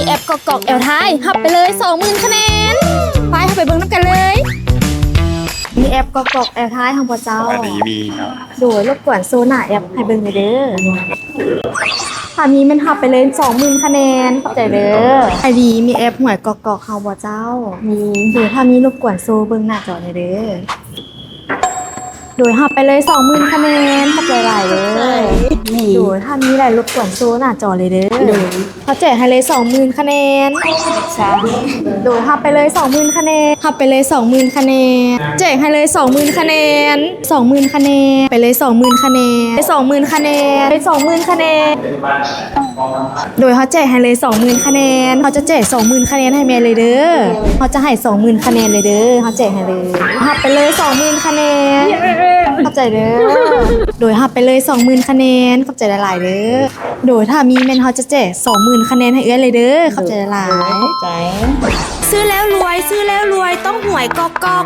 ແອັບກອກກອກແອວທ້າຍ ຮັບໄປເລີຍສອງໝື່ນຄະແນນ. ໄປ ເຮົາໄປເບິ່ງນຳກັນເລີຍ. ມີແອັບກອກກອກແອວທ້າຍຂອງພວກເຈົ້າ. ອັນນີ້ມີເນາະ. ໂດຍ ລົບກວນໂຊໜ້າແອັບໃຫ້ເບິ່ງແດ່ເດີ. ຖ້າມີແມ່ນຮັບໄປເລີຍສອງໝື່ນຄະແນນ. ຂອບໃຈເດີ. ໄອດີ ມີແອັບຫວຍກອກກອກເຮົາບໍ່ເຈົ້າ? ມີ. ໂດຍ ຖ້າມີລົບກວນໂຊເບິ່ງໜ້າຈໍແດ່ເດີ. ໂດຍ ຮັບໄປເລີຍສອງໝື່ນຄະແນນ. ຂອບໃຈຫຼາຍເດີ. ຂອບໃຈ. ໂດຍ ຖ້າມີຫຼາຍລົບກວນໂຊໜ້າຈໍເລີຍເດີ. ໂດຍ ເຮົາແຈກໃຫ້ເລີຍສອງໝື່ນຄະແນນ. ສາ ໂດຍ ຮັບໄປເລີຍສອງໝື່ນຄະແນນ. ຮັບໄປເລີຍສອງໝື່ນຄະແນນ. ແຈກໃຫ້ເລີຍສອງໝື່ນຄະແນນ. ສອງໝື່ນຄະແນນ. ໄປເລີຍສອງໝື່ນຄະແນນ. ສອງໝື່ນຄະແນນ. ໄປສອງໝື່ນຄະແນນ. ໂດຍ ເຮົາແຈກໃຫ້ເລີຍສອງໝື່ນຄະແນນ. ເຮົາຈະແຈກສອງໝື່ນຄະແນນໃຫ້ແມ່ເລີຍເດີ. ເຮົາຈະໃຫ້ສອງໝື່ນຄະແນນເລີຍເດີ. ເຮົາແຈກໃຫ້ເລີຍ. ຮັບໄປເລີຍສອງໝື່ນຄະແນນ. ເຢ້ ຂອບໃຈເດີ. ໂດຍ ຮັບໄປເລີຍສອງໝື່ນຄະແນນ. ຂອບໃຈຫຼາຍໆເດີ. ໂດຍ ຖ້າມີແມ່ນເຮົາຈະແຈກສອງໝື່ນຄະແນນໃຫ້ເອື້ອຍເລີຍເດີ. ຂອບໃຈຫຼາຍ. ໂດຍ ຂອບໃຈ. ຊື້ແລ້ວລວຍ ຊື້ແລ້ວລວຍ ຕ້ອງຫວຍກອກກອກ.